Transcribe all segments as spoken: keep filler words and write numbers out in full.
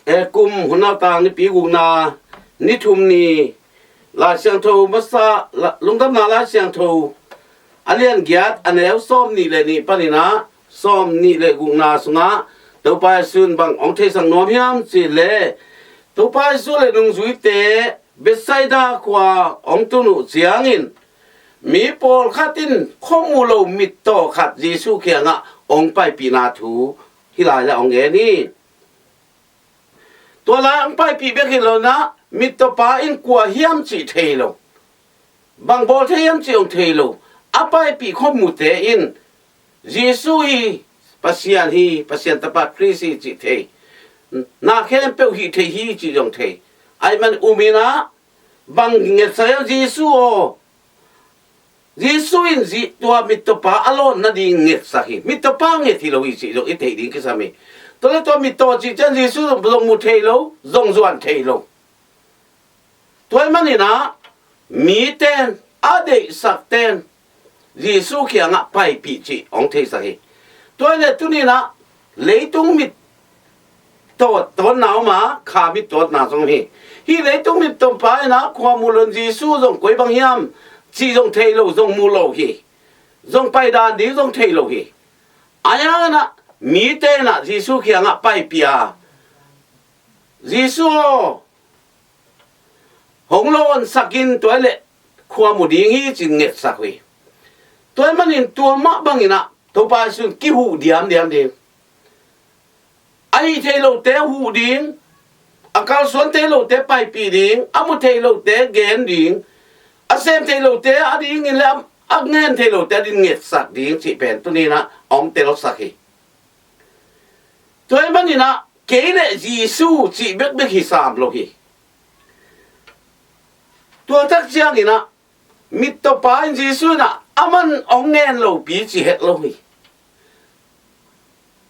E, kum hun nautang nipi gukna, ni thum ni, Lai Siangtho masa, la-, Lungdamna Lai Siangtho a lian giat, a neu sawm nih le nih panin ah sawm nih le gukna sungah Topa Jesuh in bang hong theisak nuam hiam cih leh, Topa Jesuh le nungzuite Bethsaida khua hong tun uh ciangin, mi pawlkhat in khuamu lo mittaw khat Jesuh kiangah hong paipihna thu hih lai-ah hong gen hi. Tua lai hong paipih bek hi lo-in ah, mittawpa in kua hiam cih thei lo, bang bawl thei hiam cih hong thei lo, a paipih khuamute in Jesuh hi, Pasian hi, Pasian Tapa Khrist hi cih thei, na khempeuh hih thei hi cih zong thei. Ahih man um-in ah, bang ngetsak hiam, Jesuh aw, Jesuh in Ji-, tua mittawpa a lawn nading ngetsak hi. Mittawpa nget hi lo hi cih zong i theih ding kisam hi. Tua leh tua mittaw cih ciang Jesuh zong mu thei lo, zong zuan thei lo. Tua ahih manin ah, mite in, a deihsakte in Jesuh kiangah paipih cih hong theisak hi. Tua hi leh tuni-in ah, leitung mit tawt, tawtna om a, kha mit tawtna zong hi. Hih leitung mittawpa in ah khuamu lo-in Jesuh zong koi bang hiam cih zong thei lo, zong mu lo hi. Zong paidan ding zong thei lo hi. Ahi hangin ah, mite in ah Jesuh kiangah paipih a, Jesuh aw, hong lawnsak in, tua hi leh khuamu ding hi, ci-in ngetsak uh hi. Tua ahih manin tua mah bangin ah Topa Jesuh in kihuh diamdiam ding. A hih thei lote huh ding, a kalsuan thei lote paipih ding, a mu thei lote gen ding, a sem thei lote adingin le a, a ngen thei lote adingin ngetsak ding cih pen tuni-in ah hong telsak hi. Tua ahih manin ah, kei le Jesuh cih bekbek hi sam lo hi. Tua tak ciangin ah, mittawpa in Jesuh in ah, aman hong ngen lopi ci het lo hi.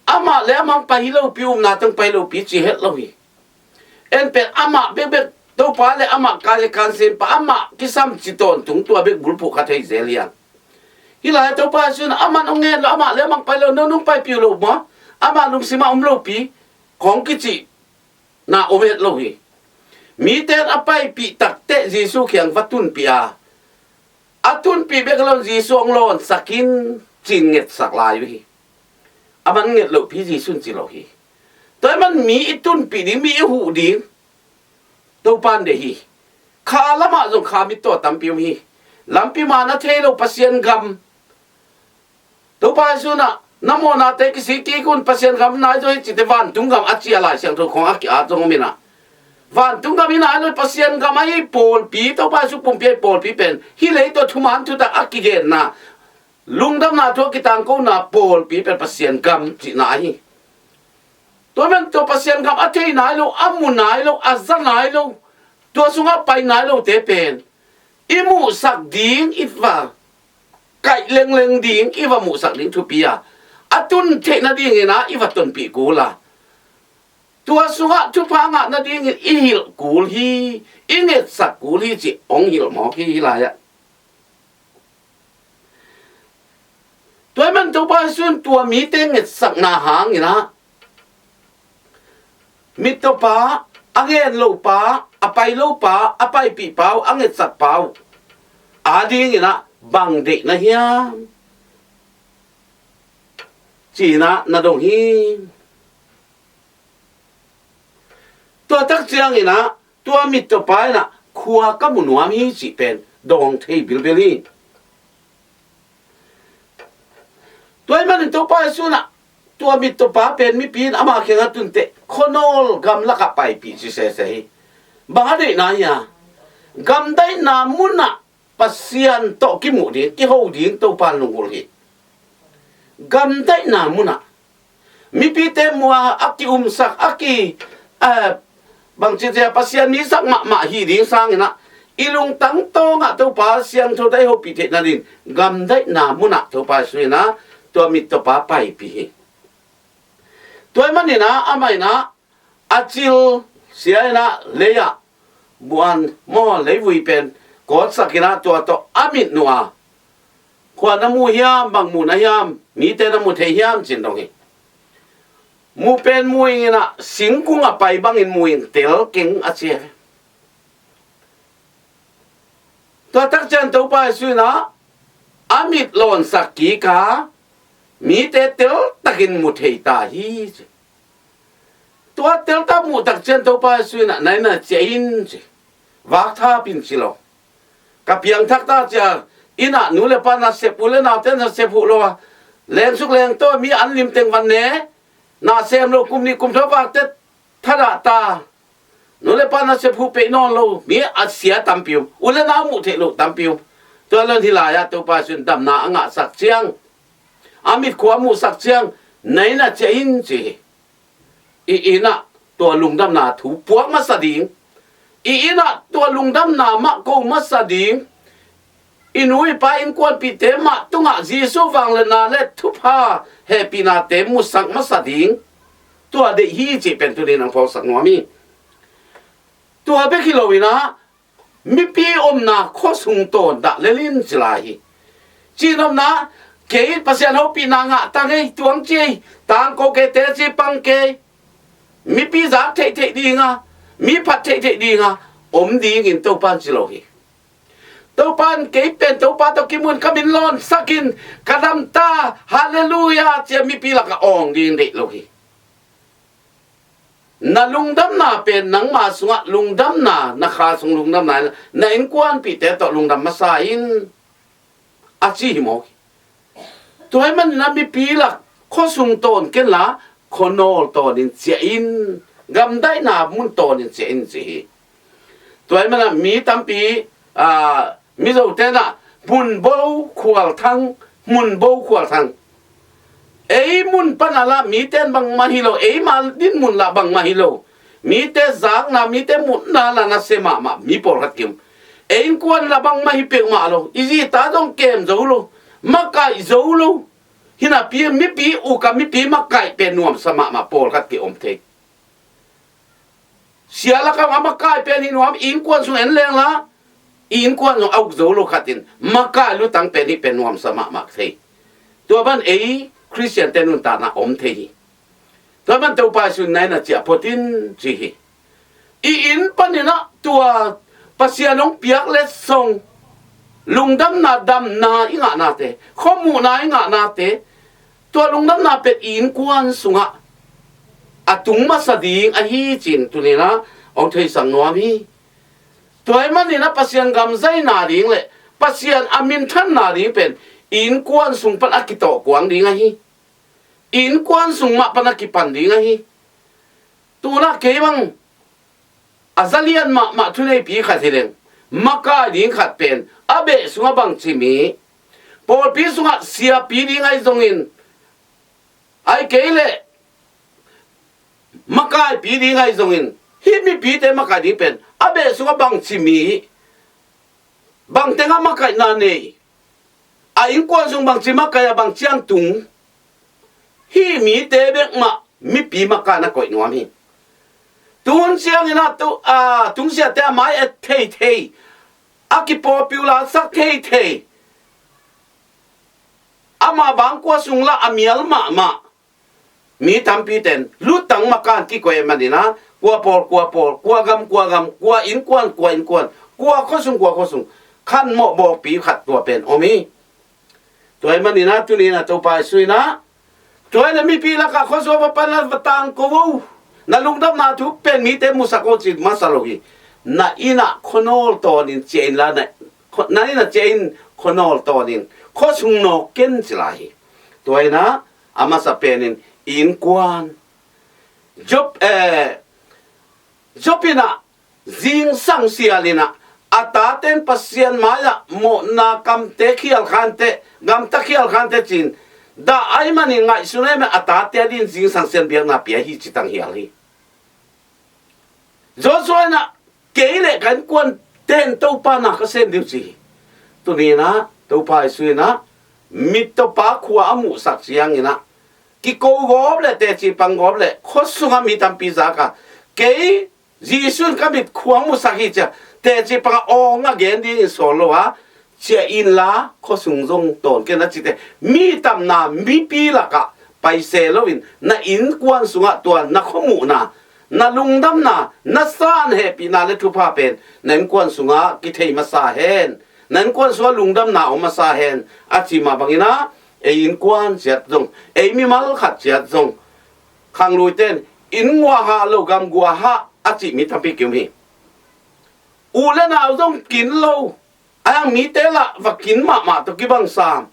Amah le amah hong pai hi lopi, upna tawh hong pai lopi ci het lo hi. En pen amah bekbek, Topa le amah, kan le kan sempa, amah kisam ci tawntung, tua bek bulphuh kha thei zel hi hang. Hih lai-ah Topa Jesuh in aman hong ngen lo, amah le amah hong pai lo, no nong paipih uh lo maw, amah lungsim ah om lopi, khawng kicihna om het lo hi. Mite in a paipih takteh Jesuh kiang va tunpih a, a tunpih bek hi lo-in Jesuh hong lawnsak in, ci-in ngetsak lai uh hi. Aman nget lohpi Jesuh in ci lo hi. Tua ahih man mi i tunpih ding, mi i huh ding, Topa in deih hi. Kha lamah zong kha mittaw tampi om hi. Lampi man a thei lo Pasian gam, Topa Jesuh in ah, na mawhnate kisik kik un, Pasian gam nai zaw hi, cihte vantung gam a ci a, Lai Siangtho khawng a ki-at zong om in ah, vantung gam hi nai lo, Pasian gam ahi pawlpi, Topa Jesuh pumpi ahi pawlpi pen hih lei tawh thuman thutak a kigenna, lungdamna thu a kitangkona pawlpi pen Pasian gam cihna ahi. Tua pen tua Pasian gam a thei nai lo, a mu nai lo, a za nai lo, tua sungah pai nai lote pen i muhsak ding, i va kaih lengleng ding, i va muhsak ding thupi a, a tun theih nadingin ah i va tonpih kul a, tua sungah thupha ngah nadingin i hilh kul hi, i ngetsak kul hi cih hong hilh mawk hi hih lai-ah. Tua ahih man Topa Jesuh in tua mite ngetsakna hangin ah, mittaw pa, a ngen lo pa, a pai lo pa, a paipih pa uh, a ngetsak pa uh adingin ah bang deih na hiam, ci-in ah na dong hi. Tua tak ciangin ah, tua mittaw pa in ah, khua ka mu nuam hi, cih pen dawng thei bilbel hi. Tua ahih manin Topa Jesuh in ah, tua mittaw pa pen mipi in ama kiangah tun teh, khuanawl gamlakah paipih ci sese hi. Bang a deihna hi a, gamdaihna munah Pasian tawh kimuh ding, kiho ding Topa in lunggulh hi. Gamdaihna munah mipite muh a, a kiumsak, a ki, eh, bangci cia Pasian mi sak mahmah hi ding sangin ah, i lungtang tawngah Topa siangtho tawh i hopih theih nadingin gamdaihna munah Topa Jesuh in ah, tua mittaw pa paipih hi. Tua ahih manin ah, amah in ah, a cil sia in ah, lei-ah buan maw, leivui pen kawtsak in ah, tua tawh a mit nuh a, kua na mu hiam, bang mu na hiam, mite na mu thei hiam, ci-in dong hi. Mu pen mu ing in ah, singkung a pai bangin mu ing, tel keng a ci hi. Tua tak ciang Topa Jesu in ah a mit lawnsak kik a, mite teltakin mu thei ta hi ci. Tua teltak muh tak ciang Topa Jesu in ah, na inn ah ciah in ci. Vak thap in ci lo. Ka piangthak ta ci a, inn ah nu le pa nasep, u le naute nasep huh lo a, lengsuk lengto mi an lim teng van ne, na sem lo, kum nih kum thawvak te thadah ta. Nu le pa nasep huh peih nawn lo mi a sia tampi om, u le nau muh theih loh tampi om. Tua lon hi lai-ah Topa Jesu in damna a ngahsak ciang, a mitkhua a muhsak ciang, na inn ah ciah in ci hi. I inn ah tua lungdamna thu puak masa ding, i inn ah tua lungdamna mah ko masa ding, i nu i pa innkuanpihte mah tungah Jesu vangliatna le thupha hehpihnate musak masa ding, tua deih hi cih pen tuni-in hong phawksak nuam hi. Tua bek hi lo-in ah, mipi omna khuasung tawn dah lel in ci lai hi. Cihnopna, kei Pasian hopihna ngah ta ngei, tuang ci ei, tangko kei, teci pang kei, mipi zak theihtheih ding a, mi phat theihtheih ding a om dingin Topa in ci lo hi. Topa in kei pen Topa tawh kimu in ka min lawnsak in, ka dam ta, halleluiah ci a mipi lakah awng ding deih lo hi. Na lungdamna pen nangma sungah lungdamna, na kha sung lungdamna, na innkuanpihte tawh lungdam masa in, a ci hi mawk hi. Tua ahih manin ah mipi lak khuasung tawn ken la, khuanawl tawnin ciah in, gamdaihna mun tawnin ciah in ci hi. Tua ahih manin ah mi tampi, aa, Mizote in ah, mun bo khual thang, mun bo khual thang. Ei mun pan a lah mite in bangmah hi lo, eima dinmun lah bangmah hi lo. Mite zakna, mite mutna lah nasia mahmah mi pawlkhat kiom. Ei innkuan lah bangmah hi peuhmah lo, i zi i ta zong kem zo lo, makaih zo lo. Hi napi mipi, uk a mipi makaih pen nuamsa mahmah pawlkhat kiom thei. Sia lakah a makaih pen hi nuam, i innkuan sung en leng la, i innkuan zong a uk zo lo khat in makaih lutang pen hih pen nuamsa mahmah thei. Tua ban ei Khristiante nuntakna om thei hi. Tua ban Topa Jesu in na inn ah ciah phot in ci hi. I inn panin ah tua Pasian hong piak letsong, lungdamna, damna i ngahnate, khuamuhna i ngahnate, tua lungdamna pen i innkuan sungah a tung masa ding ahi ci-in tuni-in ah hong theisak nuam hi. Tua ahih manin ah Pasian gam zaina ding le Pasian a minthanna ding pen i innkuan sung pan a kitawhkuang ding ahi. I innkuan sung mah pan a kipan ding ahi. Tu-in ah kei bang a zalian mahmah thuneipi khat hi leng, makai ding khat pen a beh sungah bangci mi, pawlpi sungah siapi ding ahi zongin, ahih kei leh makaipi ding ahi zongin, hih mipite makai ding pen a beh sungah bangci mi, bang tengah makaihna nei, a innkuan sung bangci makaih a, bang ciang tung, hih mite bek mah mipi makaihna koih nuam hi. Tun ciangin ah tu, a, tungsiahte a mai et theithei, a kipawlpi uh lasak theithei, ama bangkua sung lah a mial mahmah mi tampite in lutang makai kikoih ahih manin ah, kua pawl, kua pawl, kua gam, kua gam, kua innkuan, kua innkuan, kua khuasung, kua khuasung, khanmawh bawlpi khat tua pen om hi. Tua ahih manin ah tuni-in ah Topa Jesu in ah, tua ahih leh mipi lakah khuazuak va pan a, va tangko vo, na lungdamna thu pen mite musak o ci masa lo hi. Na inn ah khuanawl tawnin ciah in la, na, na inn ah ciah in, khuanawl tawnin, khuasung nawk ken ci lai hi. Tua in ah a masa penin i innkuan. Job, eh, Job in ah zingsang sial in ah, a tate in Pasian mai-ah mawhna kamte khial khante, gamta khial khante ci-in dah ahih manin ngaihsun ahih manin a tate adingin zingsang sial biakna pia hi ci tanghial hi. Joshua in ah, kei le ka innkuante in Topa na ka sem ding ci hi. Tuni-in ah Topa Jesu in ah, mit tawh pa khua a muhsak ciangin ah, kiko gawp le teci pang gawp le khuasungah mi tampi zak a, kei Jesu in ka mit khua hong musak hi ci a, teci pang a awng a gen dingin sawl lo a, ciah in la khuasung zong tawn ken a cite, mi tamna, mipi lakah paise loin na innkuan sungah tua na khuamuhna, na lungdamna, na san hehpihna le thupha pen na innkuan sungah kithei masa hen. Na innkuan sungah lungdamna om masa hen a cih mah bangin ah, ei innkuan ciat zong, ei mimal khat ciat zong, khangluite in inn nguahah lo gam guahah a cih mi tampi kiom hi. U le nau zong kin lo, a hang mite lah va kin mahmah tawh kibang sam.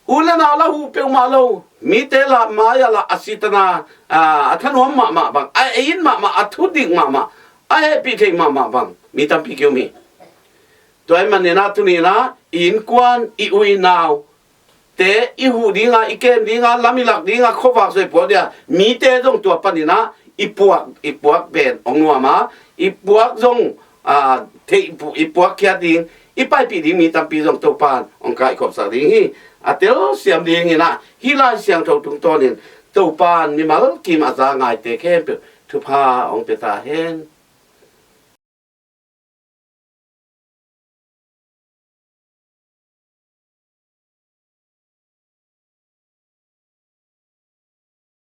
U le nau lah huh peuhmah lo, mite lah mai-ah lah a sitana, a, a thanuam mahmah bang, a ei in mahmah, a thudik mahmah, a hehpih theih mahmah bang mi tampi kiom hi. Tua ahih manin ah tuni-in ah i innkuan, i u i nau te i huh dinga, i kem dinga, lam i lak dinga, khuavak zong i puak dinga, mite zong tua panin ah i puak, i puak pen hong nuam a, i puak zong, a, theih pu-, i puak khiat ding, i paipih ding mi tampi zong Topan hong kaikhopsak ding hi. A telsiam dingin ah hih Lai Siangtho tungtawnin Topan mimal kim a za ngaite khempeuh thupha hong pia ta hen.